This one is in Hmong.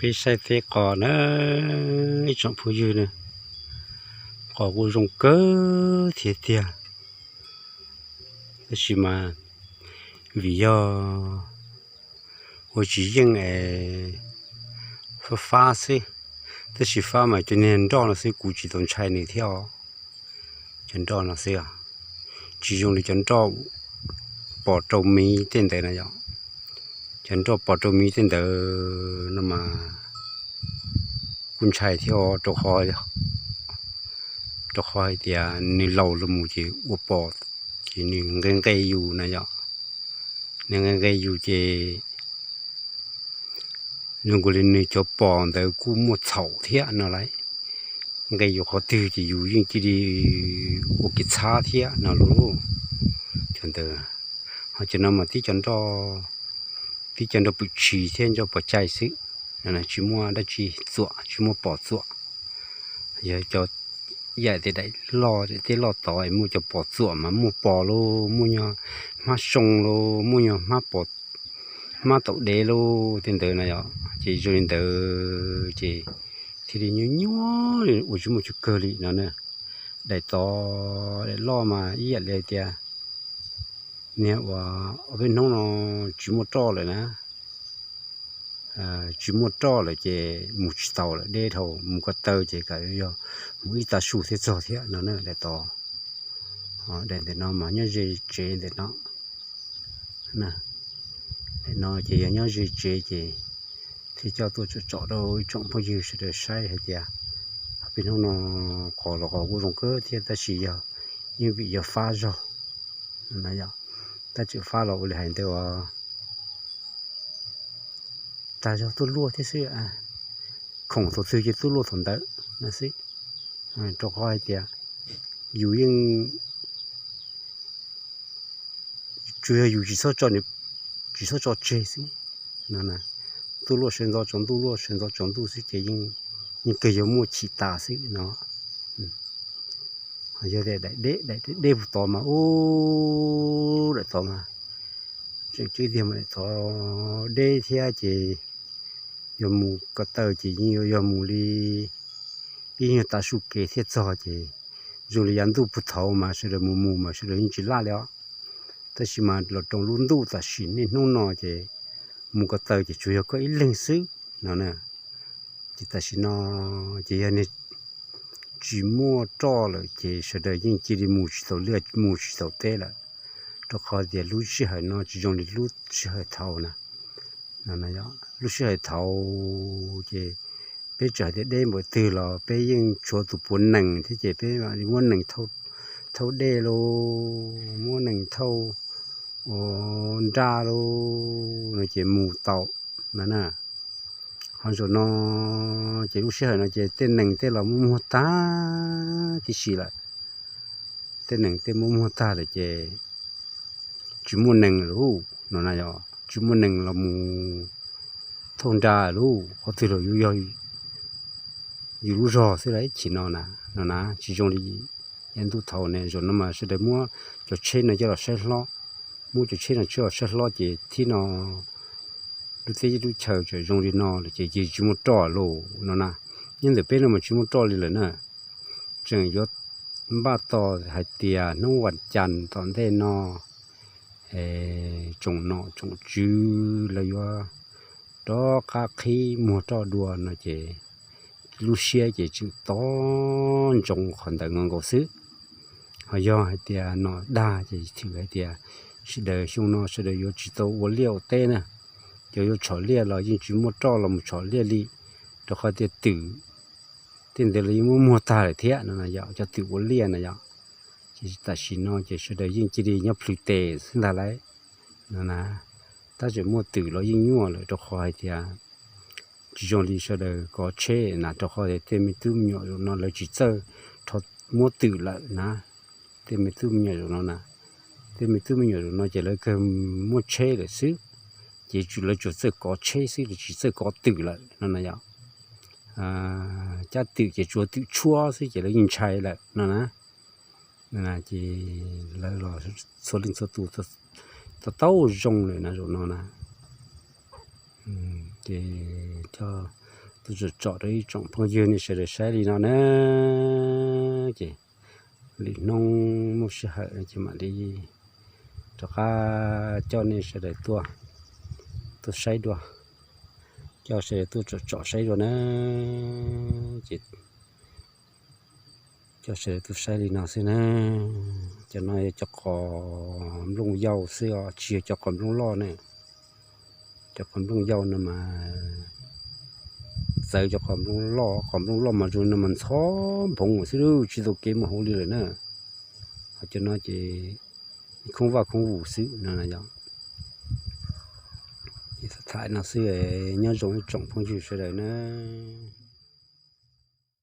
Peb saib teb qos na, ib tsoom phooj ywg na, qos kuj zoo kawg thiab tiag. Tab sis mas vim yog ua tsis yeej es fab fab xwb, tab sis fab mas cov niag nroj no xwb kuv tsis tau ntshai nws thiab os. Cov nroj no xwb, tsis zoo li cov nroj pos rau miv tej ntawd na yom. Cov nroj pos rau miv tej ntawd no mas kuj ntshai thiab, rau qhov hais tias nws laus los mus ces ua pos, ces nws nqe nqe yus na yom. Nws nqe nqe yus ces zoo nkaus li nws cov pos ntawd kuj muaj txhaum thiab no lauj. Nqe yus qhov twg ces yus yeej cia li ua kev txhab thiab no lauj. Cov ntawd, ho cov no mas tib co nroj, tib co nroj pwm tshis thiab nroj pov cai xwb, tsis muaj dab tsi txuam, tsis muaj pos txuam. Yog cov yam tias daim loj, daim teb loj tod muaj cov pos txuam mas muaj pos lauj, muaj nyuag hmab soo lauj, muaj nyuag hmab pos, hmab taum dev lauj tej ntawd na yom. Ces zoo li ntawd ces thiaj li nyuaj nyuaj ua tsis muaj tsis kawg li no na. Daim tod daim loj mas ib yam li hais tias niag uas ob peb hnub no tsis muaj roj lawm na, tsis muaj roj lawm ces mus tsis tau lawm, deb dhau, mus ko taw ces kam yog mus ib tav su thiaj txog thiab no na. Daim tod, daim ntawm no mas nyob ze tsev ntawm no. Daim no ces yog nyob ze tsev ces thiaj coj tuaj tsom tsom rau ib tsoom phooj ywg sawv daws saib hais tias peb hnub no qos los qos kuj zoo kawg thiab tab sis yog yeej vim yog fab zog na yom. Tab tseem fab los ua li hais ntawd os, tag zog tuaj luaj thiab xwb, khoom thaum twg ces tuaj luaj thaum ntawd no xwb. Rau qhov hais tias yus yeej, tsuas yog yus tsis txhob tso, tsis txhob tso tseg xwb no. Tuaj luaj sawv ntxov tsaus ntuj, luaj sawv ntxov tsaus ntuj xwb ces yeej kawg yuav muaj chim tas xwb no. Yog tias daim deb, daim deb puag tod mas, ub, daim tod mas tseem ceeb tiag mas daim tod deb thiab ces yog mus ko taw ces yeej yuav yog mus li ib nyuag tav su kev thiaj txog ces zoo li yav ntuj puag thaud mas sawv daws mus mus mas sawv daws yeej tsis laj li os. Tab sis mas los rau lub ntuj tam sim niaj hnub no ces mus ko taw ces tsuas yog koj ib leeg xwb no na. Ces tam sim no ces yog niag tsis muaj roj lawm ces sawv daws yeej cia li mus tsis tau liaj mus tsis tau teb lawm, rau qhov tias lub sij hawm no tsis zoo li lub sij hawm thaud na. Lub sij hawm thaud ces peb txawm hais tias deb npaum twg los peb yeej tshuav tus puav nees thiab ces peb muab nees thauj dej lauj, muab nees thauj ua nraj lauj no ces mus tau na. Ho zaum no ces lub sij hawm no ces tej nees tej los muaj muag tag tib si lawm. Tej nees tej muaj muag tag lawm ces tsis muaj nees lawm no na yom, tsis muaj nees los mus thauj nra lawm, qhov twg los yuav yog yus lub zog xwb lawm ib chim no na, no na tsis zoo li yav ntuj thaud ne. Zaum no mas sawv daws muab cov tsheb no coj los saib hlob, muab cov tsheb no coj los saib hlob ces thib no lub teb lub chaw tseem zoo li no lawm ces cia tsis muaj roj lauj no na. Nyob ntawm peb no mas tsis muaj roj li lawm na. Tseem yuav npaj tos hais tias hnub vas cas tom ntej no tsoom nom tsoom tswv lawv yuav rov qab qhib muag roj dua no ces lub siab ces tseem to ntsoov qhov ntawd nkaus nkaus xwb. Ho yog hais tias nom dag ces thwm hais tias sawv daws xyoo no sawv daws yuav tsis tau ua liaj ua teb na, cov yuav tshom liaj los yeej tsis muaj roj los mus tshom liaj li, rau qhov tias twm tej ntawd los yeej muab muag tag lawm thiab no na yom, cov twm ua liaj na yom. Ces tam sim no ces sawv daws yeej cia li nyob plhws tes xwb ntag lauj no na. Tab sis muaj twm los yeej nyuaj lawm rau qhov hais tias tsis zoo li sawv daws kov tsheb na, rau qhov tias tej me tub me nyuam zaum no lawv tsis txawj rho muab twm lawm na. Tej me tub me nyuam zaum no na, tej me tub me nyuam zaum no ces lawv kawg muaj tsheb lawm xwb, ces lawv tsuas txawj kov tsheb xwb, lawv tsis txawj kov twm lawm no na yom. Cab twm ces tsuas twm tshuab xwb ces lawv yeej ntshai lawm no na. Ces lawv los txhua leej txhua tus tau taub zoo lawm na zaum no na. Ces cov Tuaj tsom tsom rau ib tsoom phooj ywg nej sawv daws saib li no na. Ces lwm hnub muaj sij hawm no ces mam li rov qab coj nej sawv daws tuaj, tuaj saib dua, coj sawv daws tuaj tsom tsom saib dua na. Ces coj sawv daws tuaj saib li no xwb na. Cov no yog cov qos nplooj yau xwb os, tsis yog cov qos nplooj loj na. Cov qos nplooj yau no mas txawv cov qos nplooj loj, qos nplooj loj mas zoo no mas ntxhov nphoov xwb, tsis tau kev mus hauv li lawm na. Ho cov no ces khoob vaj khoob vus xwb no yog. Ces tham no xwb, nyob zoo ib tsoom phooj ywg sawv daws na.